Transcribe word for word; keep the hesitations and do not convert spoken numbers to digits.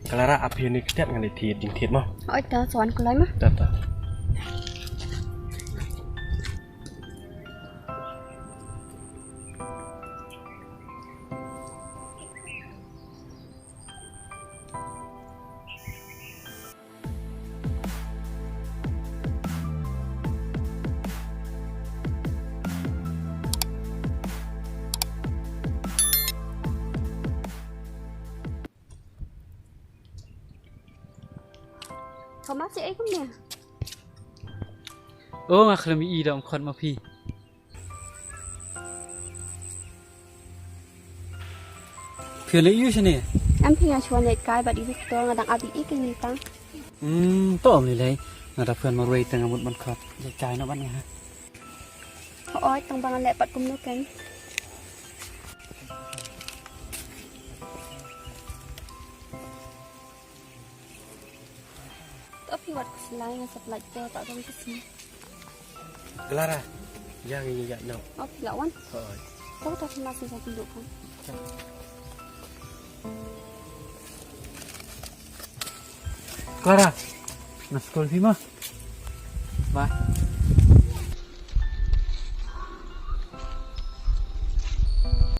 Clara, ap hi ni ktet ngan i thied, jingthied mo. Oi, ta, sa wan kloi mo. Ta, ta. Thomas, i ei kumne? O, nga khlem i da ym khot ma phi. Phi le yu shane? Am phi nga chwa ne kai ba di bik to nga dang abi i ke ni tang. Hmm, to mi le. Nga da phi marwei tang amut ban khot. Ja chai no ban nga. Oi, tang bang le pat kumno ken. To phi wat kuslai nga sap lait to ta dong kusi. Clara, ya ngi ya no. O phi la wan. Hoi. To ta phi ma si sa phi duk kan. Clara, na school phi ma. Bye.